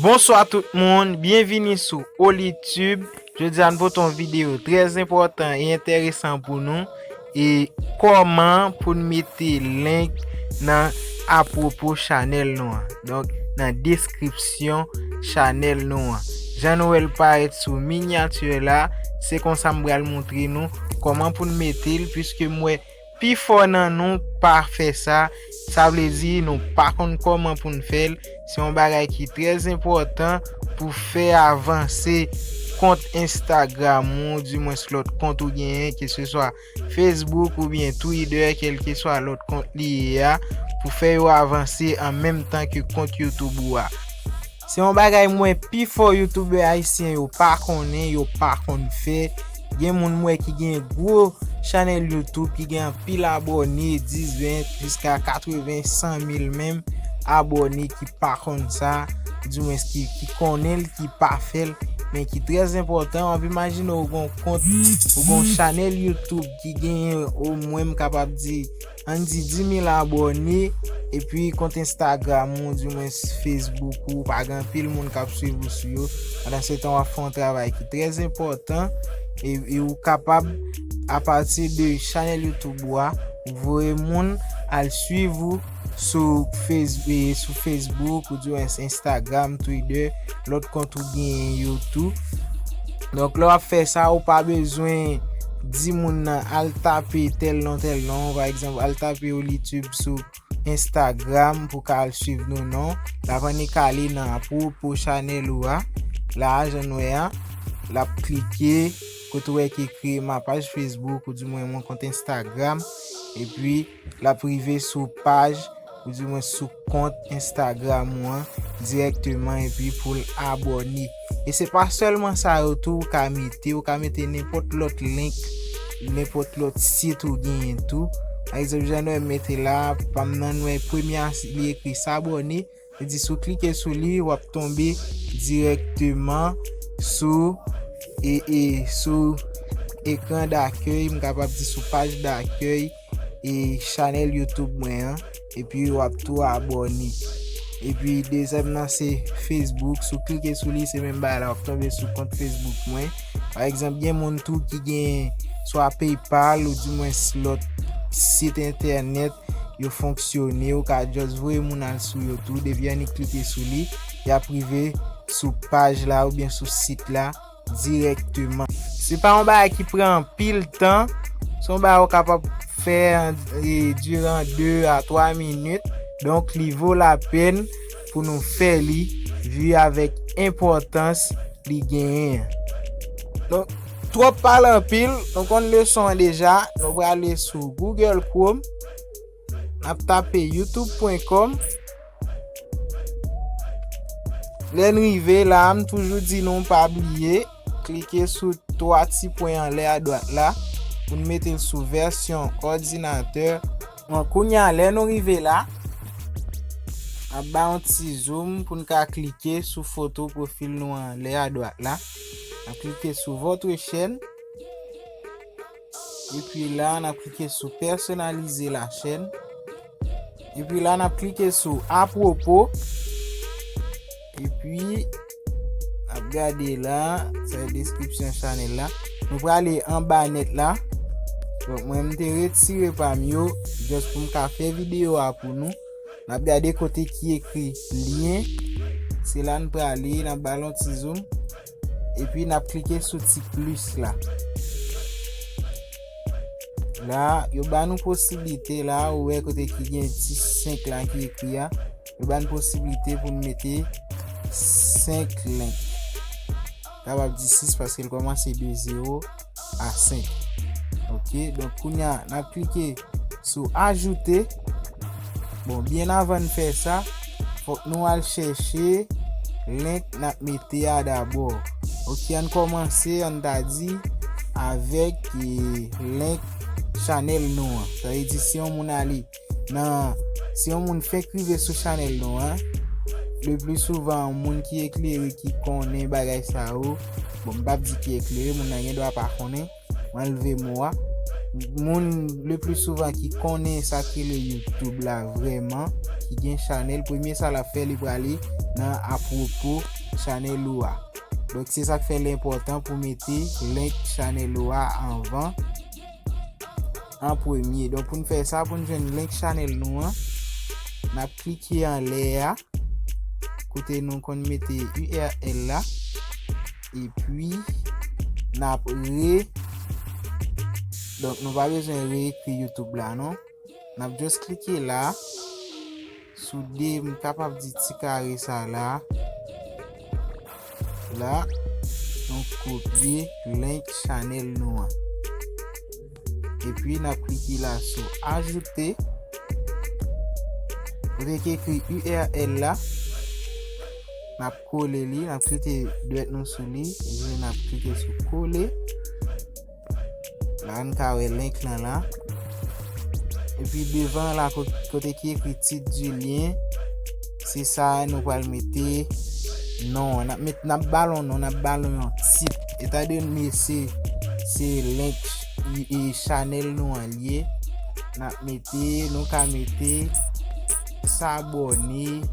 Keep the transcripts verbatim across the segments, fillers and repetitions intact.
Bonswa tout moun, byenvini sou Olitube. Jodi a n pote yon videyo trè enpòtan e enteresan pou nou. E kòman pou n mete link nan apwopo chanèl nou an. Donk, nan deskripsyon chanèl nou an. Jan nou wè l parèt sou minyati la, se konsa m pral montre nou kòman pou n mete l, piske m wè pifò nan nou pa fè sa. Sa vle di nou pa konn kòman pou n fè l. Se yon bagay ki trè enpòtan pou fè avanse kont Instagram ou, dimwens lòt kont ou genyen, keseswa Facebook oubyen Twitter, kèlkeswa lòt kont li ye a, pou fè yo avanse an menm tan ke kont YouTube ou a. Se yon bagay m wè pifò youtubè ayisyen yo pa konnen, yo pa konn fè. Gen moun m wè ki gen gwo chanèl YouTube, ki gen anpil abòne, dis, ven, jiska katreven, san mil menm abòne ki pa konn sa, dimwens ki, ki konnen l, ki pa fè l, men ki trè enpòtan. W ap imajine w gon kont, ou gon chanèl YouTube ki genyen omwen, m kapab di, ann di dis mil abòne, epi kont Instagram ou, dimwens Facebook ou, pa gen anpil moun k ap swiv ou sou yo. Pandan se tan, w ap fè yon travay ki trè enpòtan, e, e ou kapab, apati de chanèl YouTube ou a, voye moun al swiv ou sou Face-, e, sou Facebook, ou dimwens Instagram, Twitter, lòt kont ou genyen yo tou. Donk, lè w ap fè sa, ou pa bezwen di moun nan al tape tèl non, tèl non. Pa egzanp, al tape Olitube sou Instagram pou w ka al swiv nou, non. L ap annik ale nan apwopo chanèl ou a. La a, jan n wè a, l ap klike kote w wè ki ekri ma page Facebook, ou dimwens mon compte Instagram. Epi, l ap rive sou paj, ou dimwens sou kont Instagram ou an dirèkteman, epi pou l abòne. E se pa sèlman sa yo tou ou ka mete, ou ka mete nenpòt lòt link, nenpòt lòt sit ou genyen tou. Pa egzanp, jan nou wè m mete la, pa m nan, nou wè premye a, li ekri s'abonner. Li di si w klike sou li, w ap tonbe dirèkteman sou, e, e, sou ekran dakèy, m kapab di sou paj dakèy, e, chanèl YouTube mwen an, epi w ap tou abòne. Epi dezyèm nan se Facebook, si w klike sou li, se menm bagay la, w ap tonbe sou kont Facebook mwen. Pa egzanp, gen moun tou ki gen swa PayPal, ou dimwens lòt sit entènèt, yo fonksyone, ou ka just voye moun al sou yo tou, depi annik klike sou li, y ap rive sou paj la oubyen sou sit la dirèkteman. Se pa yon bagay ki pran anpil tan, se yon bagay ou kapab fè an, e, diran de a twa minit, donk li vo lapèn pou nou fè li, vi avèk enpòtans li genyen an. Donk, twòp pale anpil, nou konn leson an deja, nou prale sou Google Chrome, n ap tape youtube pwen kòm. Lè n rive la, m toujou di nou pa bliye, klike sou twa ti pwen anlè adwat la, pou n mete l sou vèsyon òdinatè. Bon, kounye a, lè nou rive la, n ap ba yon ti zoom pou n ka klike sou foto pwofil nou anlè adwat la. N ap klike sou votre chaîne. Epi la, n ap klike sou personnaliser la chaîne. Epi la, n ap klike sou apwopo. Epi, n ap gade la, sa se deskripsyon chanèl la. Nou prale anba nèt la. Donk, mwen, m te retire pa m yo, just pou m ka fè videyo a pou nou. N ap gade kote ki ekri lyen. Se la n prale, n ap ba l yon ti zoom. Epi n ap klike sou ti plis la. La, yo ba nou posiblite la, ou wè kote ki gen ti senk la ki ekri a. Yo ba n posiblite pou n mete senk link. Kapab di sis paske l kòmanse de zewo a senk. Ok, donk kounye a, n ap klike sou ajoute. Bon, byen avan n fè sa, fòk nou al chèche link n ap mete a dabò. Ok, ann kòmanse, ann ta di, avèk, e, link chanèl nou an. Sa vle di, si yon moun ale nan, si yon moun fenk rive sou chanèl nou an, le pli souvan, yon moun ki eklere, ki konnen bagay sa yo, bon, m p ap di ki eklere, moun nan gen dwa pa konnen, m anlve mo a. Moun le pli souvan ki konnen sa ki le YouTube la vrèman, ki gen chanèl, premye sa l ap fè, li prale nan apwopo chanèl ou a. Donk, se sa k fè l enpòtan pou mete link chanèl ou a anvan, an premye. Donk, pou n fè sa, pou n jwenn link chanèl nou an, n ap klike anlè a, kote nou konn mete U R L la, epi n ap re, donk, nou pa bezwen reekri YouTube la, non. N ap just klike la, sou de, m kapab di ti kare sa la. La, nou kopye link chanèl nou an. Epi n ap klike la sou ajoute. Kote ki ekri U R L la, n ap kole li, n ap klike dwèt nou sou li, epi n ap klike sou kole. La, n ka wè link lan la. Epi devan la, ko-, kote ki ekri titre du lien, se sa nou pral mete non an. N ap met, n ap ba l yon non, n ap ba l yon tit. Etandone se, se link, e, chanèl nou an li ye, n ap mete, nou ka mete s'abonner.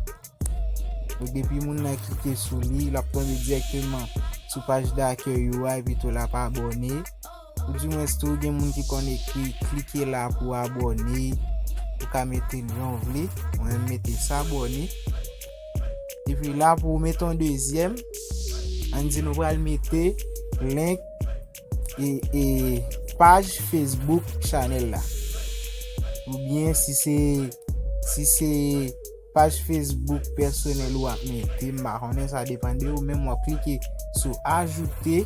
Donk, depi moun nan klike sou li, l ap tonbe dirèkteman sou paj dakèy ou a, epi tou l ap abòne. Ou di mwens tou, gen moun ki konn ekri, klike la pou abòne. Ou ka mete l jan w vle. Mwen menm mete s'abonner. Epi la, pou w mete yon dezyèm, ann di nou pral mete link e, e paj Facebook chanèl la. Oubyen si se, si se paj Facebook pèsonèl ou ap mete, m pa konnen, sa depann de ou, men w ap klike sou ajoute,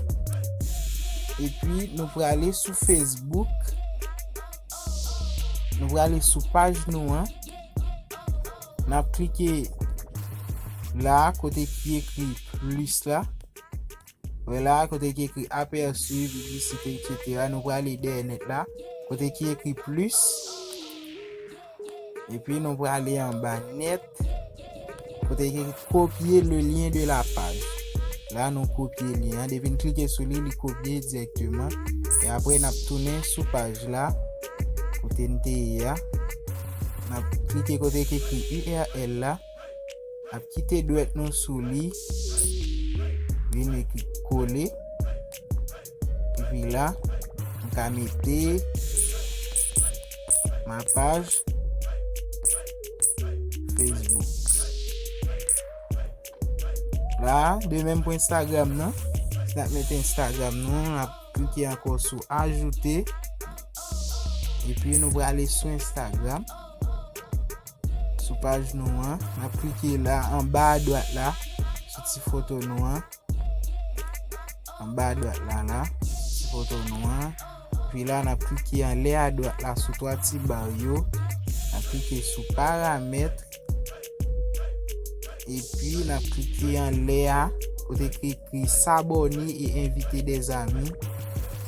epi nou prale sou Facebook, nou prale sou paj nou an, n ap klike la kote ki ekri plis la. Wè la, kote ki ekri aperçu, piblisite, et cetera. Nou prale dèyè nèt la, kote ki ekri plis. Epi nou prale anba nèt, kote ki ekri copier le lien de la page. La, nou kopye lyen an. Depi n klike sou li, li kopye dirèkteman. E apre, n ap tounen sou paj la, kote n te ye a. N ap klike kote ki ekri U R L la. N ap kite dwèt nou sou li, vin ekri kole. Epi la, nou ka mete ma page Facebook. La, de menm pou Instagram nan. Si n ap mete Instagram nou, n ap klike ankò sou ajoute. Epi nou prale sou Instagram. Sou paj nou an, n ap klike la, anba adwat la, sou ti foto nou an. Anba adwat la, la, sou ti foto nou an. Epi la, n ap klike anlè adwat la, sou twa ti ba yo. N ap klike sou paramèt. Epi, n ap klike anlè a, kote ki ekri s'abonner et inviter des amis.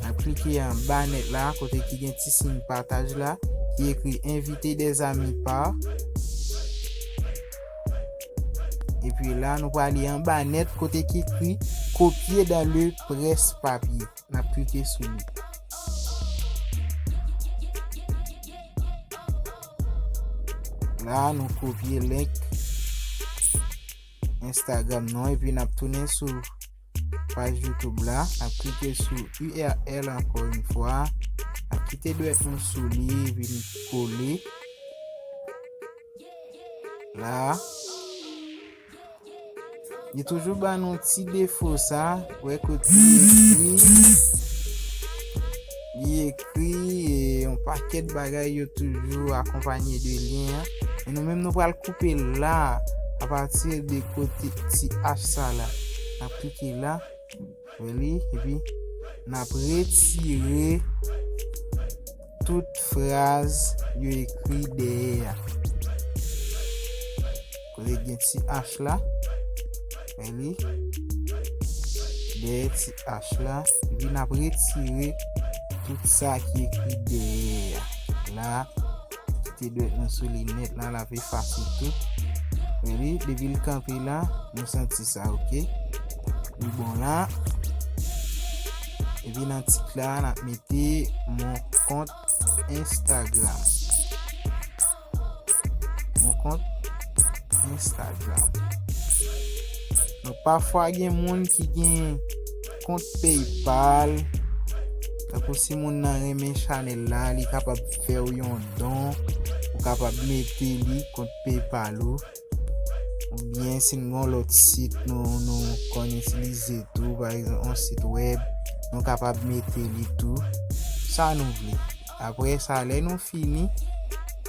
N ap klike anba nèt la, kote ki gen ti siy pataj la, ki ekri inviter des amis par. Epi la, nou prale anba nèt, kote ki ekri copier dans le presse-papier. N ap klike sou li. La, nou kopye link Instagram nou, epi n ap tounen sou paj YouTube la. N ap klike sou U R L ankò yon fwa. N ap kite dwèt nou sou li, epi n kole. La. Li toujou ba nou ti defo sa, wè kote li ekri, li ekri, e, yon pakèt bagay yo toujou akonpanye de lyen an. Men nou menm nou pral koupe la, apati de kote ti H sa la. N ap klike la. Wè li, epi n ap retire tout fraz yo ekri dèyè a. Kote gen ti H la, wè li, dèyè ti H la, epi n ap retire tout sa ki ekri dèyè a. La, kite dwèt nou sou li nèt la, l ap efase tout. Wè li, depi l kanpe la, nou santi sa, oke? Li bon la. Epi nan tit la, n ap mete mon compte Instagram. Mon compte Instagram. Donk, pafwa gen moun ki gen kont PayPal. Tankou si moun nan renmen chanèl la, li kapab fè w yon don. Ou kapab mete li kont PayPal ou. Oubyen si n gen yon lòt sit nou, nou konn itilize tou, pa egzanp, yon sit wèb, nou kapab mete li tou. Sa nou vle. Apre sa, lè nou fini,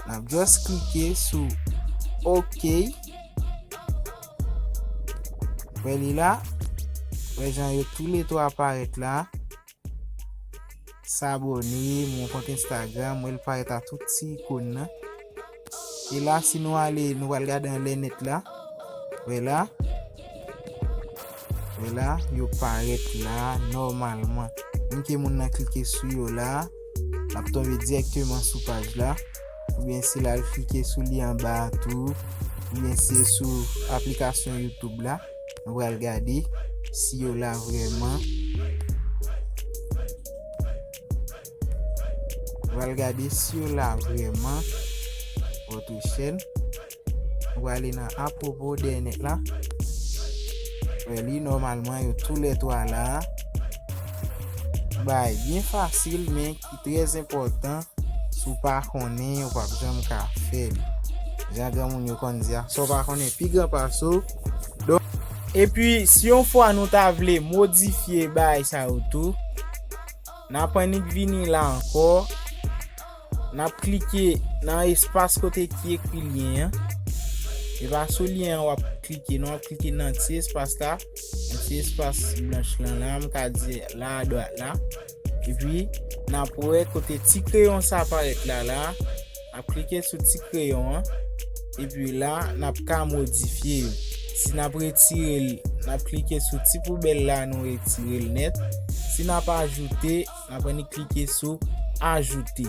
n ap just klike sou OK. Wè li la. Wè jan yo toulètwa parèt la. S'abonner, mon compte Instagram, wè l parèt a tout ti ikòn nan. E la, si nou ale, nou pral gade anlè nèt la. Wè la. Wè la, yo parèt la nòmalman. Menm ke moun nan klike sou yo la, l ap tonbe dirèkteman sou paj la. Oubyen si l al klike sou li anba a tou, oubyen se sou aplikasyon YouTube la. Nou pral gade si yo la vrèman. Nou pral gade si yo la vrèman. Votre chaîne. Nou prale nan apwopo dèyè nèt la. Wè li, nòmalman, yo toulètwa la. Bagay byen fasil, men ki trè enpòtan. Si w pa konnen, ou p ap janm ka fè li. Jan granmoun yo konn di a, sa w pa konnen pi gran pase w. Donk, epi, si yon fwa nou ta vle modifye bagay sa yo tou, n ap annik vini la ankò. N ap klike nan espas kote ki ekri lyen an. E pa sou lyen an w ap klike, non, w ap klike nan ti espas la, nan ti espas blanch lan la, m ka di la adwat la. Epi, n ap wè kote ti kreyon sa parèt la, la. N ap klike sou ti kreyon an. Epi la, n ap ka modifye yo. Si n ap retire l, n ap klike sou ti poubèl la, nou retire l nèt. Si n ap ajoute, n ap annik klike sou ajoute.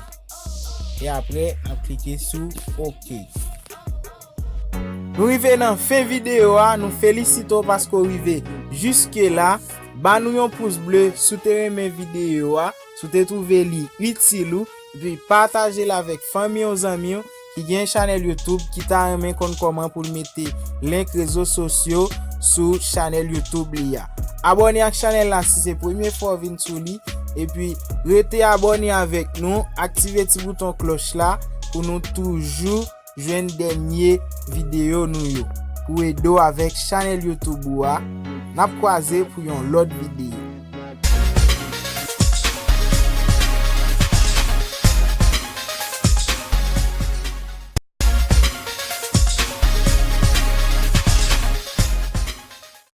E apre, n ap klike sou OK. Nou rive nan fen videyo a, nou felisite w paske w rive jiske la. Ba nou yon pous ble si w te renmen videyo a, si w te twouve li itil ou, epi pataje l avèk fanmi w, zanmi w ki gen chanèl YouTube, ki ta renmen konn kòman pou l mete link rezo sosyo sou chanèl YouTube li a. Abòne ak chanèl la si se premye fwa w vin sou li, epi rete abòne avèk nou, aktive ti bouton klòch la pou nou toujou jwenn dènye videyo nou yo, pou ede w avèk chanèl YouTube ou a. N ap kwaze pou yon lòt videyo.